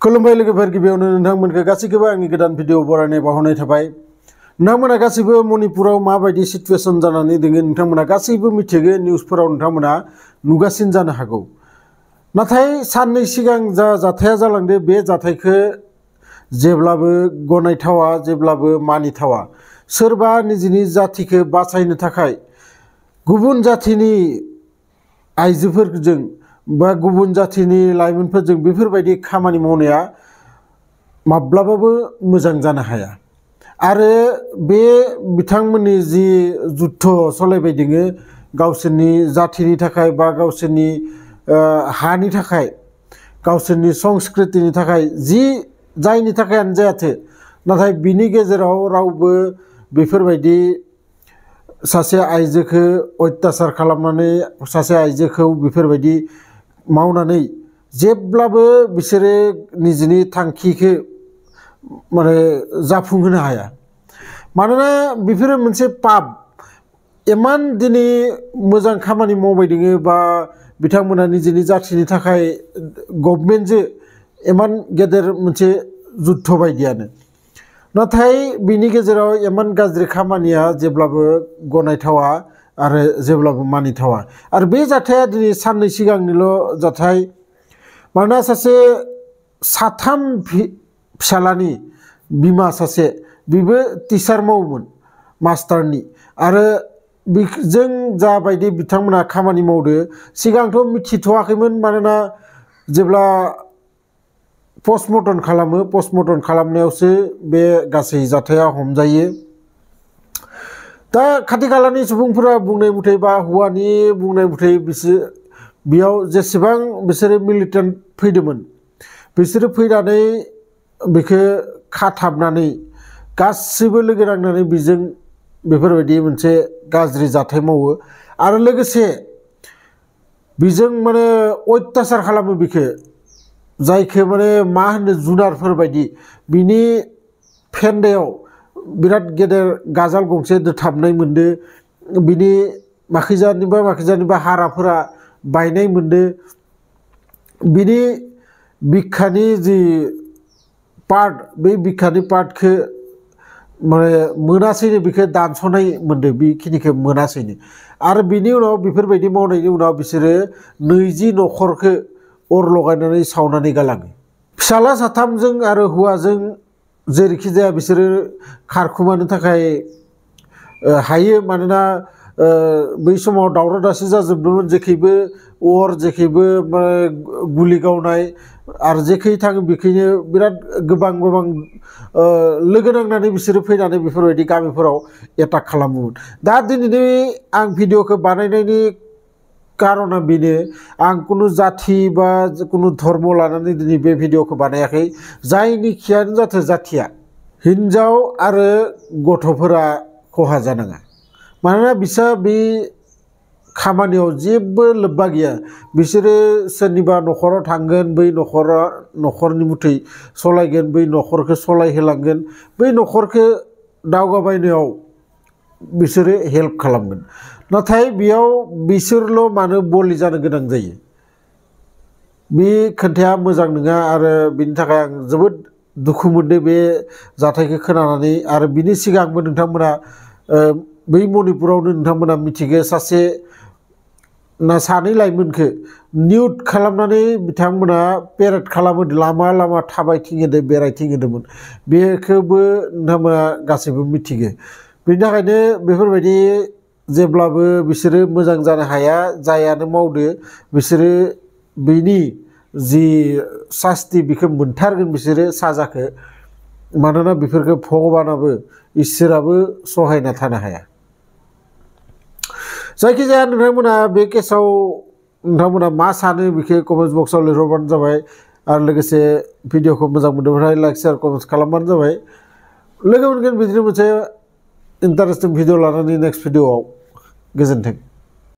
खुलुमबाय लोगोफोर गिबियावनो नोंथांमोनखौ गासैखौबो आंनि गोदान भिडिअ बरायनाय बावहरनाय थाबाय। नोंथांमोना गासैबो मणिपुराव माबायदि सिचुएसन जानानै दङ नोंथांमोना गासैबो मिथिगौ निउसफोराव नोंथांमोना नुगासिनो जानो हागौ। नाथाय साननै सिगां जा जाथाया जालांदो बे जाथायखौ जेब्लाबो गनायथावा जेब्लाबो मानिथावा। सोरबा निजिनि जातिखौ बासायनो थाखाय गुबुन जातिनि आइजोफोरजों बा गुबुन जातिनि लाइमोनफोरजों बेफोरबायदि खामानि मावनाया माब्लाबाबो मोजां जानो हाया। आरो बे बिथांमोननि जि जुद्ध सलायबाय दङो गावसोरनि जातिनि थाखाय बा गावसोरनि हानि थाखाय गावसोरनि संस्कृतिनि थाखाय जि जायनि थाखायानो जायाथों, नाथाय बिनि गेजेराव रावबो बेफोरबायदि सासे आइजोखौ अत्याचार खालामनानै सासे आइजोखौ बेफोरबायदि मावनानै जेब्लाबो बिसोरो निजिनि थांखिखौ माने जाफुंहोनो हाया। मानोना बेफोरो मोनसे पाप। इमान दिनै मोजां खामानि मावबाय दङो बा बिथांमोना निजिनि जातिनि थाखाय गभर्नमेन्टजों इमान गेदेर मोनसे जुद्ध बायदियानो, नाथाय बिनि गेजेराव इमान गाज्रि खामानिया जेब्लाबो गनायथावा आरो जेब्लाबो मानिथावा। आरो बे जाथाया दिनै साननै सिगांनिल' जाथाय। मानोना सासे साथाम फिसालानि बिमा सासे बिबो टिचार मावोमोन मास्टारनि। आरो जों जाबायदि बिथांमोना खामानि मावदो सिगांथ' मिथिथ'वाखैमोन। मानोना जेब्ला पस्टमर्टम खालामो पस्टमर्टम खालामनायावसो बे गासै जाथाया हमजायो। दा खाथि खालानि सुबुंफोरा बुंनाय मथे बा हौवानि बुंनाय मथे बेयाव जेसेबां बिसोरो मिलिटेन्ट फैदोंमोन बिसोरो फैनानै बेखौ खाथाबनानै गासिबो लोगो नांनानै बेजों बेफोरबायदि मोनसे गाज्रि जाथाय मावो। आरो लोगोसे बेजों माने अत्याचार खालामो बेखौ, जायखौ माने मा होनो जुनारफोर बायदि। बिनि फेन्दायाव बिराद गेदेर गाजाल गंसे दोथाबनाय मोनदो, बिनि माखैजानिबा हाराफोरा बायनाय मोनदो, बिनि बिखानि जि पार्ट बे बिखानि पार्टखौ माने मोनासैनो, बेखौ दानस'नाय मोनदो, बेखिनिखौ मोनासैनो। आरो बिनि उनाव बेफोरबायदि मावनायनि उनाव बिसोरो 20 न'खरखौ अर लगायनानै सावनानै गालाङो। फिसाला साथामजों आरो हौवाजों जेरैखि जाया बिसोरो खारखुमानो थाखाय हायो। मानोना बै समाव दावराव दावसि जाजोबदोंमोन, जेखैबो अर जेखैबो गुलि गावनाय आरो जेखै थाङो बेखैनो बिराद गोबां लोगो नांनानै बिसोरो फैनानै बेफोरबायदि गामिफोराव एटाक खालामोमोन। दा दिनैनि आं भिडिअखौ बानायनायनि कारना बेनो, आं कुनु जाति बा कुनु धर्म लानानै दिनै बे भिडिअखौ बानायाखै। जायनिखियानो जाथों जातिया हिन्जाव आरो गथ'फोरा खहा जानाङा। मानोना बिसोर बे खामानियाव जेबो लोब्बा गैया। बिसोरो सोरनिबा न'खराव थांगोन, बै न'खरनि मुथै सलायगोन, बै न'खरखौ सलायहोलांगोन, बै न'खरखौ दावगाबायनायाव बिसोरो हेल्प खालामगोन। नाथाय बेयाव बिसोरल' मानो बलि जानो गोनां जायो, बे खोथाया मोजां नङा। आरो बिनि थाखाय आं जोबोद दुखु मोनदों बे जाथायखौ खोनानानै। आरो बिनि सिगांबो नोंथांमोना बै मणिपुरावनो नोंथांमोना मिथिगौ सानै लाइमोनखौ निउट खालामनानै बिथांमोना पेरेड खालामो, लामा लामा थाबायथिंहोदों, बेरायथिंहोदोंमोन। बेखौबो नोंथांमोना गासैबो मिथिगौ। बेनि थाखायनो बेफोरबायदि जेब्लाबो बिसोरो मोजां जानो हाया। जायानो मावदो बिसोरो बेनि जि सास्ति बेखौ मोनथारगोन बिसोरो साजाखौ। मानोना बेफोरखौ भगबानाबो इसोराबो सहायना थानो हाया। जायखिजाया नोंथांमोना बे केसाव नोंथांमोना मा सानो बेखौ कमेन्ट बक्सआव लिरहरबानो जाबाय। आरो लोगोसे भिडिअखौ मोजां मोनदोंबाथाय लाइक शेयार कमेन्ट खालामबानो जाबाय। लोगो मोनगोन बिदिनो मोनसे इन्टारेस्टिं भिडिअ लानानै नेक्स्ट भिडिअआव। गोजोन्थों।